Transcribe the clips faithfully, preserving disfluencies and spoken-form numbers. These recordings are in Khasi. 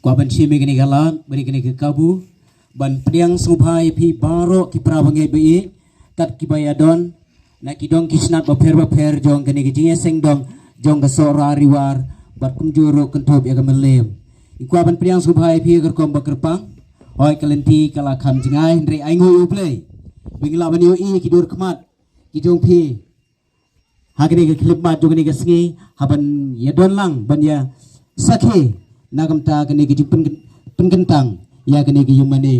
Kwah ban shim ïa kane ka lad bad ïa kane ka kabu ban pdiang sngewbha ïa phi baroh ki para bangeit ba ïeit, kat kiba ïadon na ki dong ki snat bapher bapher jong kane ka jingïaseng dong jong ka Sohra Ri War, bad kumjuh ruh kynthup ïa ka Mylliem. Ngi kwah ban pdiang sngewbha ïa phi ha ka rukom ba kyrpang. Hooid, ka lynti ka la kham jngai, hynrei ainguh ïa U Blei ba ngin lah ban ïohi ïa ki dur khmat ki jong phi ha kane ka khyllipmat jong kane ka sngi, haba ngin ïadon lang ban ïa sakhi na ka bynta kane ka jingpyn-, pynkyntang ïa kane ka ïingmane.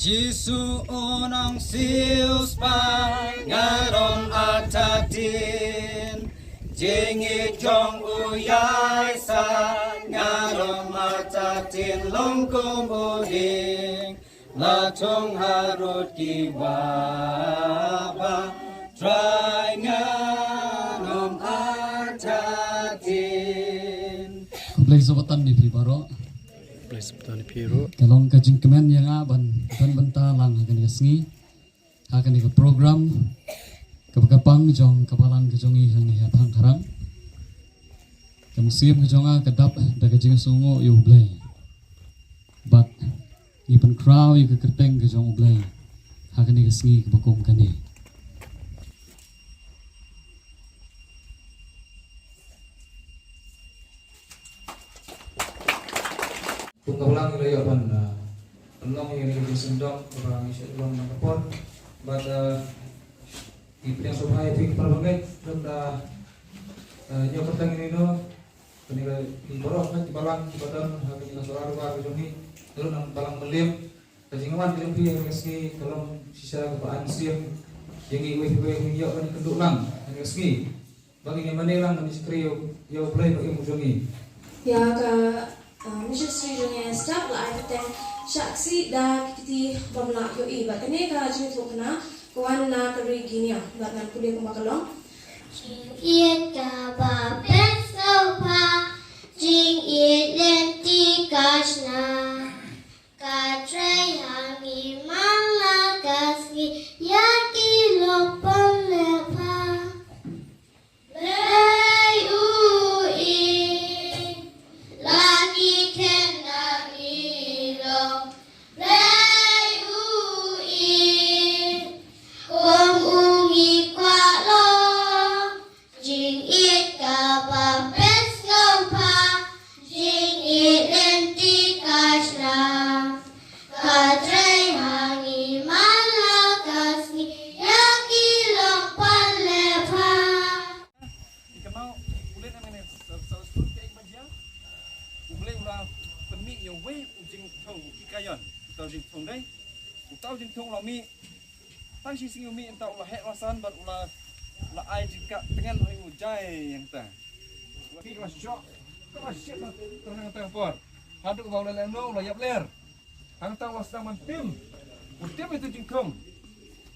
Jisu u nongsiewspah, nga ym artatien. Jingïeit jong u ïaisah, nga ym artatien, long kum u ïing. La thung harud ki wah ba, Trai, nga ym artatien. Khublei shibun ïa phi baroh. Khublei shibun ïa phi ruh. Ka long ka jingkmen ïa nga ban, ban bynta lang ha kane ka sngi, ha kane ka program kaba kyrpang jong ka balang ka jong ngi hangne ha Thangkharang. Ka mynsiem ka jong nga ka dap da ka jingsngewnguh ïa U Blei. Bad ngi pynkhraw ïa ka kyrteng ka jong U Blei ha kane ka sngi kaba kum kane. Kum ka balang ngi la ïoh ban, ah, pynlong ïa kane ka jingsngewdon kaba ngi shah long na ka por. Bad, ah, ngi pdiang sngewbha ïa phi ki para bangeit, lada, ah, ñiew kyrteng ïa ngi noh. Kane ka, ki baroh ki balang kiba don ha kane ka Sohra Ri War ka jong ngi, ki don na balang Mylliem. Ka jingwan ka jong phi ha kane ka sngi ka long shisha kaba ai mynsiem ïa ngi, iwei pa iwei ngi ïoh ban ïakynduh lang ha kane ka sngi. Ba ngin ïa mane lang ban ïa shakri ïa U Blei ba im u jong ngi. Ïa ka, ah, mission secretary jong ngi Esther la ai kyrteng Shah Ksih da ki kti bym lah ïohi. Bad kane ka jingïathuhkhana ka wan na ka ri Guinea. Bad ngan pule kumba ka long. Jingïeit kaba pynsngewbha, jingïeit lynti ka shna. Ka trei ha ngi man la ka sngi ïa ki longpan lepha. Blei u ïeit, la ki khynnah ngi long. Blei u ïeit, kum u ngi kwah long. Jingïeit kaba pynsngewbha, jingïeit lynti ka shna. Ka trei ha ngi man la ka sngi ïa ki longpan lepha. Ki kynmaw u leh na ngane sa, sa skul ka ing ba jia. U Blei u la pynmih ïa uwei u jingthung u ki kayon. Uta u jingthung dei. Uta u jingthung u la mih. Tang shi sngi u mih, mynta u la heh u la san bad u la, u la ai jingkah tngen ha u jai hangta. Ki la shoh, ki la shit na tang hangta por. Haduh ba u la lehnoh u la ïap ler. Hangta u la sdang ban tim. U tim ïa utu jingthung.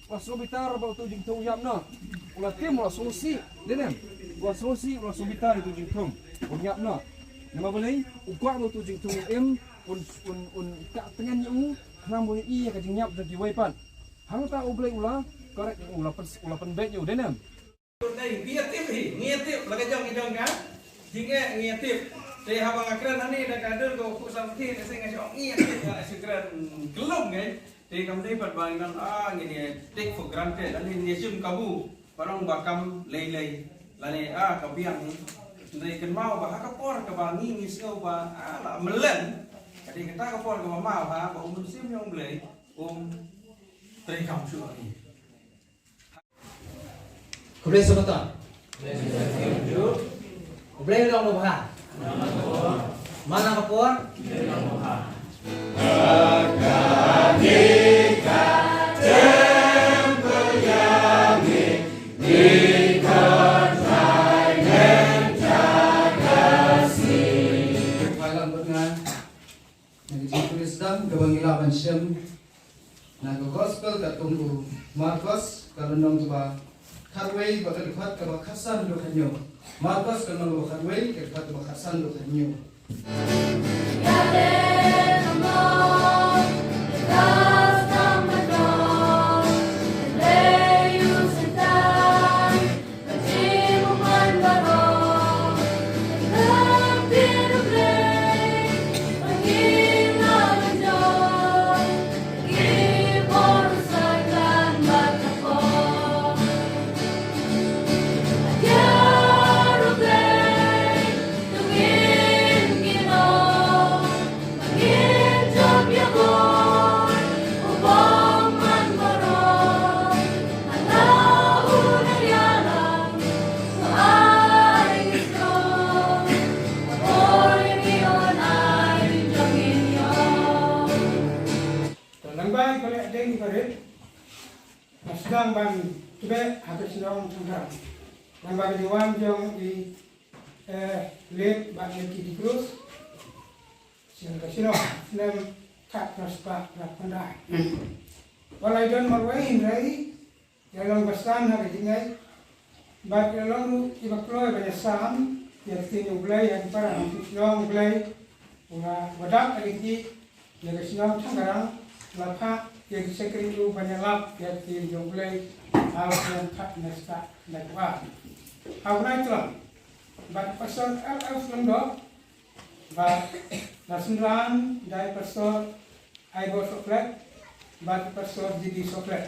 U la sngewbitar ba utu jingthung u ïap noh. U la tim, u la sngewsih. Dei ne em? U la sngewsih, u la sngewbitar ïa utu jingthung. Un ïap noh. Namar balei? U kwah ba utu jingthung u im, un, un, un kah tngen ïa u, khnang ba un ïohi ïa ka jingïap jong kiwei pat. Hangta U Blei u la correct, u la pyn, u la pynbeit ïa u, dei ne em? Dei, ngi ïa tip hi, ngi ïa tip, la ka jong, ka jong ka jingeh ngi ïa tip. Te haba nga kren hangne da ka dur ka u Khuh Samrkhie, nga shu ong ngi ïa tip, nga shu kren kyllum ngi. Te kam dei pat ba ngi ong, ah, ngi ïa take for granted, lane ngi ïa shim kabu, ba ong ba kam lei lei, lane, ah, ka biang hi. Hynrei kynmaw ba ha ka por kaba ngi, ngi sngew ba, ah, la mlien, ka dei kata ka por kaba maw ha, ba U Mynsiem jong U Blei um treikam shuh ha ngi. Khublei shibun. U Blei u long uba bha man la ka por. Phalang bad nga na ka jingkhublei sdang kaba ngi lah ban shem na ka gospel katkum u Markos, ka lynnong kaba khatwei bad ka dkhot kaba khatsan haduh khathynñiew. Markos ka lynnong kaba khatwei, ka dkhot kaba khatsan haduh khathynñiew. Ban tbeh ha ka shnong Thangkarang. Ban ba ka jingwan jong i, eh, Late Bah Melky Cruz. Sien ka shnong, snem khat na spah na pynrai. Wat la i don marwei hynrei, i la long ba san ha ka jingngeit. Bad i la long ruh i ba kloi ban ïasam ïa ka ktien jong U Blei ha ki para nongshong shnong U Blei. U la wadap ha ka jingïeit ïa ka shnong Thangkarang, la phah ïa ki shakri ruh ban ïalap ïa ka ktien jong U Blei ha u snem khat na spah na pynrai. Ha u nai tlang bad Pastor L F Lyngdoh, bad la synran da i Pastor Aibo Sohkhlet bad i Pastor G D Sohkhlet.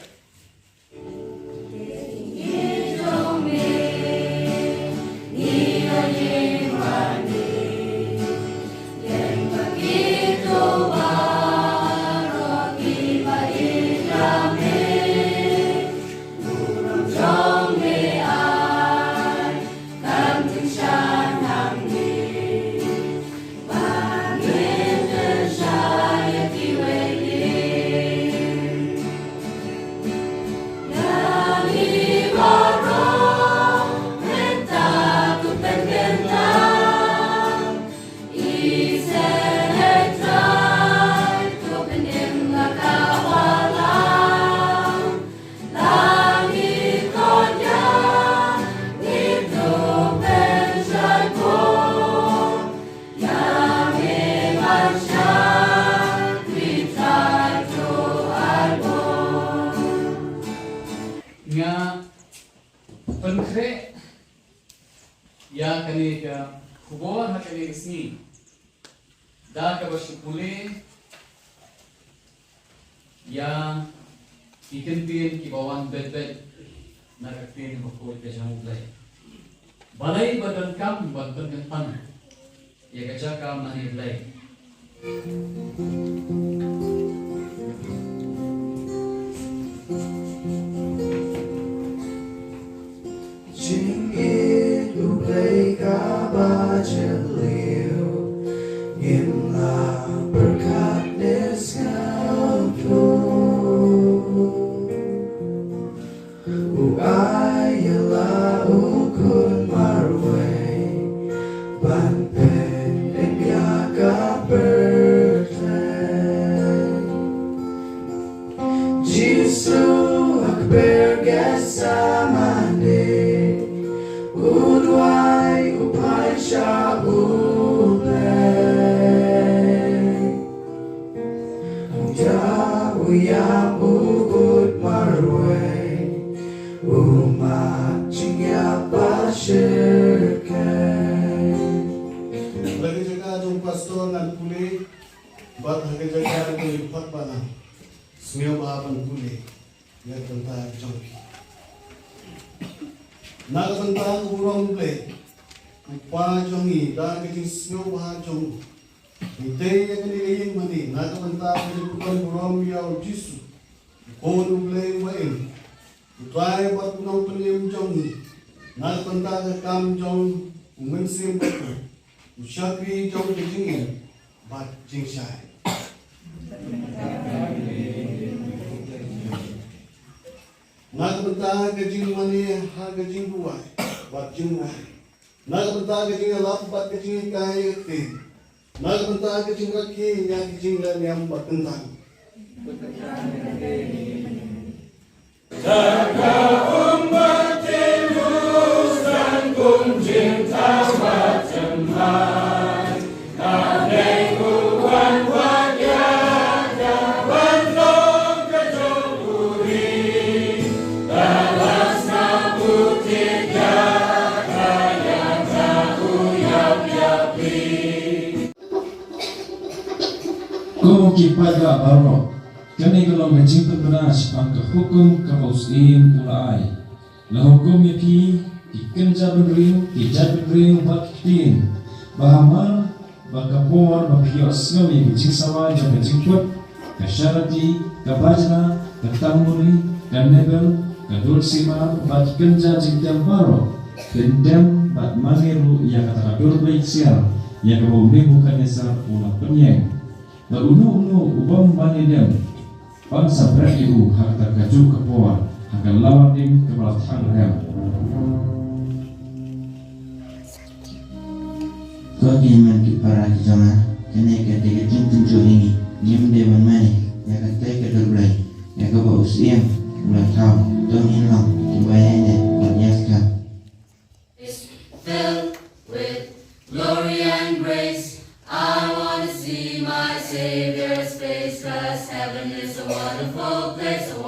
Nga pynkhreh ïa kane ka khubor ha kane ka sngi da kaba shu pule ïa ki kyntien kiba wan bet bet na ka ktien bakhuid ka jong U Blei. Balei ba donkam ban pynkynphang ïa ka jaka mane Blei? Jingïeit U Blei kaba jylliew, ngim lah pyrkhat ne sngewthuh. U ai ïa la u khun marwei ban pynïap ïa ka pyrthei. Jisu ha kper Gethsemane, u duwai u phai sha U Blei. Hangta u ïam u kut marwei, u mad jingïap ba shyrkhei. Ha ka jaka jong u pastor ngan pule, bad ha ka jaka jong i khot ba ngan sngewbha ban pule ïa ka bynta jong phi. Na ka bynta ka burom U Blei, U Kpa jong ngi, da ka jingsngewbha jong u, ngi tei ïa kane ka ïing mane na ka bynta ka jingkyrkhu burom ïa u Jisu, u Khun U Blei uba im, u Trai bad u Nongpynim jong ngi, na ka bynta ka kam jong u Mynsiem Bakhuid, u shakri jong ka jingim bad jingshai. Na ka bynta ka jingmane ha ka jingduwai bad jingduwai. Na ka bynta ka jingïalap bad ka jinghikai ïa ka ktien. Na ka bynta ka jingrakhe ïa ka jinglehniam bad kyntang. Ko ki paidbah baroh, kane ka long ka jingpynbna shaphang ka hukum kaba u syiem u la ai. La hukum ïa phi, ki kynja bynriew, ki jait bynriew bad ki ktien, ba hamar ba ka por ba phi ïohsngew ïa ka jingsawa jong ka jingkut, ka sharati, ka bajna, ka tangmuli, ka nebel, ka dulsimar bad ki kynja jingtem baroh, pyndem bad mane ruh ïa kata ka dur ba ïksiar ïa kaba u Nebukadnesar u la pynïeng. Bad uno uno u bym mane dem, yn sa bret ïa u ha kata kajuh ka por. Ha ka lawar ding kaba la thang rhem. Ko ki hynmen ki para ki jong nga, kane ka dei ka jingtynjuh ïa ngi, ngim dei ban mane ïa katei ka dur Blei, ïa kaba u Syiem u la thaw. To ngin long kiba ïaineh bad ïaskhem. Filled with glory and grace, I want to see my Savior's face, 'cause heaven is a wonderful place, a